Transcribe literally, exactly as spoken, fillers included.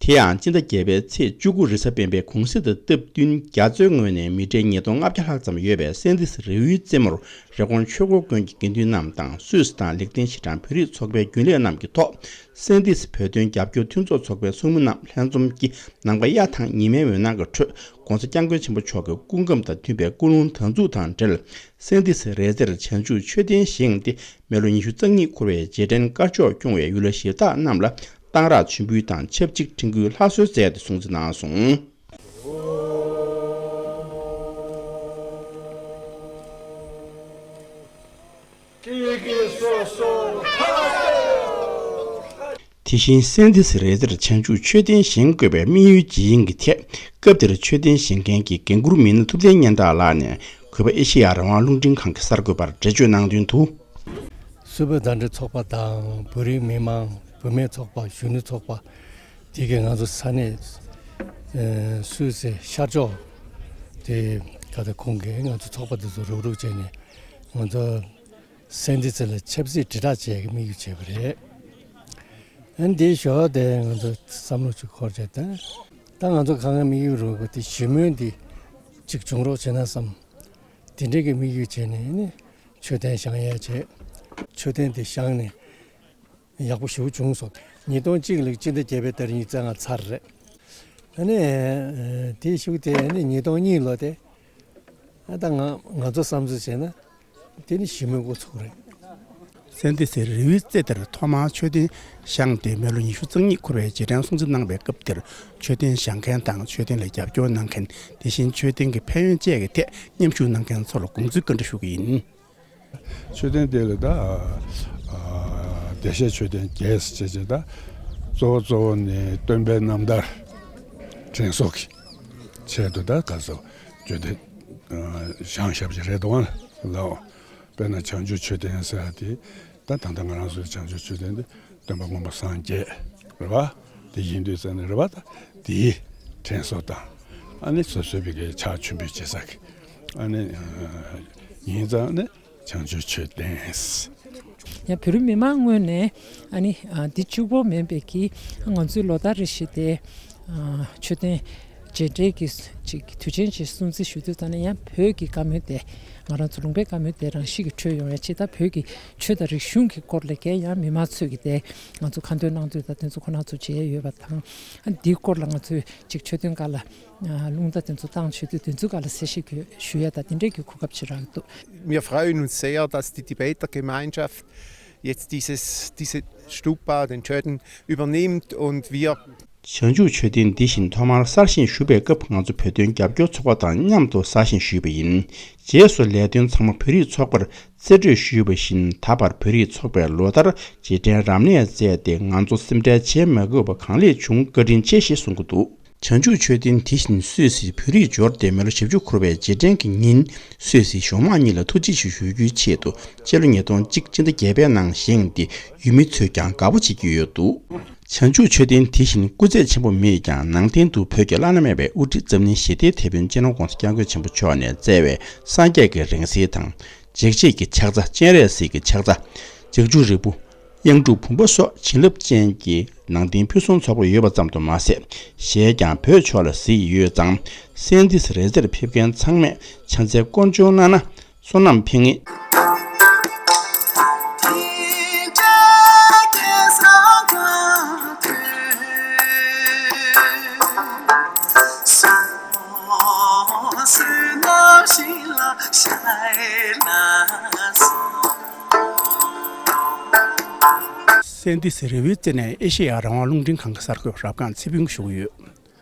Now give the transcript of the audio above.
དེ་ཡང་སྤྱི་ཟླ་བརྒྱད་པའི་ཚེས་བཅུ་དགུ་རེས་གཟའ་སྤེན་པའི་གུང་གསེང་དང་སྟབས་བསྟུན་རྒྱ་མཚོའི་ངོས་ནས་མི་གྲལ་ཉིས་སྟོང་ལྔ་བརྒྱ་ལྷག་ཙམ་ཡོད་པའི་སན་ཏི་སི་རི་བོའི་རྩེ་མོར་རི་ཀོན་ཆོས་འཁོར་དགོན་གྱི་དགེ་འདུན་རྣམས་དང་སུད་སི་དང་ལིག་ཏེན་ཤི་ཊན་བོད་རིགས་ཚོགས་པའི་རྒྱུན་ལས་རྣམས་ཀྱི་ཐོག་སན་ཏི་སི་བོད་དོན་རྒྱབ་སྐྱོར་མཐུན་ཚོགས་ཚོགས་པའི་ཚོགས་མི་རྣམས་ལྷན་འཛོམས་ཀྱིས་ནམ་མཁའ་གཡའ་དང་ཉི་མའི་འོད་སྣང་གི་ཁྲོད་༸གོང་ས་༸སྐྱབས་མགོན་ཆེན་པོ་མཆོག་གི་སྐུ་ཁམས་དང་མཐུན་པའི་ཀུན་སློང་དར་འཛུགས་དང་འབྲེལ། སན་ཏི་སི་རི་རྩེར་བྱང་ཆུབ་མཆོད་རྟེན་བཞེངས་ཏེ་མི་ལོ་ཉི་ཤུ་རྩ་གཉིས་འཁོར་བའི་རྗེས་དྲན་དཀར་ཕྱོགས་སྐྱོང་བའི་ཡུལ་ལྷ་གཞི་བདག་རྣམས་ལ་གཏང་རག་མཆོད་འབུལ་དང་ཆབས་ཅིག་དྲན་སྐུལ་ལྷ་གསོལ་མཛད་དེ་སྲུང་བརྩི་གནང་སོང་། དེ་བཞིན་སན་ཏི་སི་རི་རྩེར་བྱང་ཆུབ་མཆོད་རྟེན་བཞེངས་དགོས་པའི་དམིགས་ཡུལ་ཇི་ཡིན་གྱི་ཐད། སྐབས་དེར་མཆོད་རྟེན་བཞེངས་མཁན་གྱི་འགན་འཁུར་མི་སྣ་ཐུབ་བསྟན་སྙན་གྲགས་ལགས་ནས་གུས་པ་ཨེ་ཤེ་ཡ་རང་དབང་རླུང་འཕྲིན་ཁང་གི་གསར་འགོད་པར་འགྲེལ་བརྗོད་གནང་དོན་དུ། སུད་བོད་མཛའ་འབྲེལ་ཚོགས་པ་དང་བོད་རིགས་མི་མང་བུད་མེད་ཚོགས་པ་གཞོན་ནུ་ཚོགས་པ་དེ་གས་ང་ཚོ་ས་གནས་སུད་སི་ཤར་ཕྱོགས་དེ་ག་དེ་ཁོང་གིས་ང་ཚོ་ཚོགས་པ་དེ་ཚོ་རུག་རུག་བྱས་ནས་ང་ཚོ་སན་ཏི་སི་ལ་ཆབ་སྲིད་དྲིལ་བསྒྲགས་བྱེད་ཀྱི་དམིགས་ཡུལ་བྱས་པ་རེད། ཨ་ནི་དེའི་ཞོར་དེ་ང་ཚོ་བསམ་བློ་ཅིག་འཁོར་བྱས་ད་ད་ང་ཚོ་གང་ག་དམིགས་ཡུལ་རུ་དེ་ཞི་མོལ་འདི་ཅིག་བྱུང་རོགས་བྱས་ན་བསམ། དེ་འདྲའི་གི་དམིགས་ཡུལ་བྱས་ནས་ནི་མཆོད་རྟེན་བཞེངས་ཡས་བྱས། མཆོད་རྟེན་དེ་བཞེངས་ནས་ཡག་པོ་ཞེ་པོ་བྱུང་སོང་། ཉིས་སྟོང་གཅིག་ལོའི་སྤྱི་ཟླ་བརྒྱད་པའི་ཏ་རིག་ཉི་ཤུ་རྩ་ལྔ་ཚར་རེད། ཨ་ནི་དེའི་གཞུག་དེ་ཨ་ནི་ཉིས་སྟོང་གཉིས་ལོ་དེ་ཨ་ད་ང་ང་ཚོ་བསམ་ཚུལ་བྱས་ན་དེ་ནི་ཞི་མོལ་འགོ་ཚུགས་རེད། སན་ཏི་སི་རི་བོའི་རྩེ་དེར་ཐོག་མར་མཆོད་རྟེན་བཞེངས་ཏེ་མི་ལོ་ཉི་ཤུ་རྩ་གཉིས་འཁོར་བའི་རྗེས་དྲན་སྲུང་བརྩི་གནང་བའི་སྐབས་དེར་མཆོད་རྟེན་བཞེངས་མཁན་དང་མཆོད་རྟེན་ལ་རྒྱབ་སྐྱོར་གནང་མཁན། དེ་བཞིན་མཆོད་རྟེན་གྱི་ཕན་ཡོན་བཅས་ཀྱི་ཐད་མཉམ་ཞུགས་གནང་མཁན་ཚོ་ལ་དགོངས་ཚུལ་བཀའ་འདྲི་ཞུ་གི་ཡིན། མཆོད་རྟེན་དེ་ལ་ད་ཨ་བདེ་གཤེགས་མཆོད་རྟེན་བརྒྱད་ཟེར་བྱས་ད་གཙོ་བོ་གཙོ་བོ་ནི་སྟོན་པའི་རྣམ་ཐར་དྲན་གསོ་གི་ཆེད་དུ་ད་ག་ཚོད་བརྗོད་དེ་བཞེངས་བཞག་པ་ཅིག་རེད་འདུག་ལགས། དཔེར་ན་བྱང་ཆུབ་མཆོད་རྟེན་ཟེར་ཡ་དེ་ད་ད་ལྟ་ང་རང་ཚོའི་བྱང་ཆུབ་མཆོད་རྟེན་དེ་སྟོན་པ་སྔོན་པོ་སངས་རྒྱས་རེད་པ། དེ་ཡིན་དུས་ཙང་ནས་རེད་པ། ད་དེའི་དྲན་གསོ་དང་ཨ་ནི་སོ་སོའི་བི་གའི་ཕྱག་མཆོད་འབུལ་བྱེད་ས་གི་ཨ་ནི་ཡིན་ཙང་ནི་བྱང་ཆུབ་མཆོད་རྟེན། ཡང་བོད་རིགས་མི་མང་ངོས་ནས་ཨ་ནི་འདི་གཅིག་པོ་མིན་པའི་གི་ང་ཚོའི་ལོ་ལྟར་རེ་བཞིན་དེ་མཆོད་རྟེན་རྗེས་དྲན་གྱི་ཅིག་དུས་ཆེན་ཅིག་སྲུང་བརྩི་ཞུ་དུས་ཙང་ནས་ཡང་བོད་ཀྱི་བཀའ་མོལ་དེ་ང་རང་ཚོ་ལུང་པའི་བཀའ་མོལ་དེ་རང་ཤི་གི་འཕྲོད་ཡོང་ཡ་ཆེད་ད་བོད་ཀྱི་ཆོས་དང་རིག་གཞུང་གི་སྐོར་ལ་གས་ཡང་མི་མང་ཚོས་ཀྱི་དེ་ང་ཚོ་ཁ་འདོན་གནང་དུས་ད་དེ་ཚོ་ཁོ་ན་ཚོ་བྱས་ཡོད་པ་དང་ཨ་འདིའི་སྐོར་ལ་ང་ཚོས་ཅིག་མཆོད་རྟེན་སྒང་ལ་རླུང་རྟ་དེ་ཚོ་བཏང་ཆོས་དུས་དེ་ཚོའི་སྒང་ལ་གསལ་བཤད་ཞུ་ཡ་ད་དེ་འདྲས་ཀྱི་གོ་སྐབས་ཅིག་རག་འདུག Wir freuen uns sehr, dass die Tibeter Gemeinschaft jetzt dieses, diese Stupa, den Chöden übernimmt und wir བྱང་ཆུབ་མཆོད་རྟེན་འདི་བཞིན་ཐོག་མར་གསར་བཞེངས་ཞུས་པའི་སྐབས་ང་ཚོ་བོད་དོན་རྒྱབ་སྐྱོར་ཚོགས་པ་དང་མཉམ་དུ་གསར་བཞེངས་ཞུས་པ་ཡིན། རྗེས་སུ་ལས་དོན་ཚང་མ་བོད་རིགས་ཚོགས་པར་རྩིས་སྤྲོད་ཞུས་པ་བཞིན་ད་བར་བོད་རིགས་ཚོགས་པས་ལོ་ལྟར་རྗེས་དྲན་རབ་གནས་མཛད་དེ་ང་ཚོ་སེམས་ཁྲལ་བྱེད་མ་དགོས་པ་གང་ལེགས་བྱུང་བཀའ་དྲིན་ཆེ་ཞེས་གསུང་གི་འདུག་བྱང་ཆུབ་མཆོད་རྟེན་དེ་བཞིན་སུད་སིའི་བོད་རིགས་འབྱོར་ཏེ་མི་ལོ་བཞི་བཅུ་འཁོར་བའི་རྗེས་དྲན་གྱི་ཉིན་སུད་སིའི་གཞུང་མང་གཉིས་ལ་ཐུགས་རྗེ་ཆེ་ཞུ་རྒྱུའི་ཆེད་དུ་སྤྱི་ལོ་ཉིས་སྟོང་གཅིག་སྤྱི་ཟླ་བརྒྱད་པའི་ནང་བཞེངས་ཏེ་ཡུལ་མི་ཚོས་ཀྱང་དགའ་པོ་བྱེད་ཀྱི་ཡོད་འདུག་བྱང་ཆུབ་མཆོད་རྟེན་དེ་བཞིན་སྐུ་ཚད་ཆེན་པོ་མེད་ཀྱང་ནང་བསྟན་དུ་བོད་ཀྱི་བླ་ན་མེད་པའི་དབུ་ཁྲིད་འཛམ་གླིང་ཞི་བདེའི་དེད་དཔོན་སྤྱི་ནོར་༸གོང་ས་༸སྐྱབས་མགོན་ཆེན་པོ་མཆོག་ནས་བསྩལ་བའི་སངས་རྒྱས་ཀྱི་རིང་བསྲེལ་དང་། འཇིགས་བྱེད་ཀྱི་ཕྱག་འཚལ། སྤྱན་རས་གཟིགས་ཀྱི་ཕྱག་འཚལ། འཇིགས་བྱེད་རིལ་བུ། གཡང་སྒྲུབ་བུམ་པ་སོགས་བྱིན་རླབས་ཅན་གྱི་ནང་རྟེན་ཕུན་སུམ་ཚོགས་པ་ཡོད་པ་ཙམ་དུ་མ་ཟད། གཞས་ཀྱང་བོད་ཆོས་ལ་གཟིགས་ཡོད་ཙང་། སན་ཏི་སི་རི་རྩེར་ཕེབས་མཁན་ཚང་མས་ཕྱག་འཚལ་སྐོར་སྦྱོང་གནང་ན་བསོད་ནམས་འཕེལ་ངེས། སན་ཏི་སི་རི་བོའི་རྩེ་ནས་ཨེ་ཤེ་ཡ་རང་དབང་རླུང་འཕྲིན་ཁང་གི་གསར་འགོད་པ་རབ་སྒང་ཚེ་ཕུན་གྱིས་ཞུ་གི་ཡོད།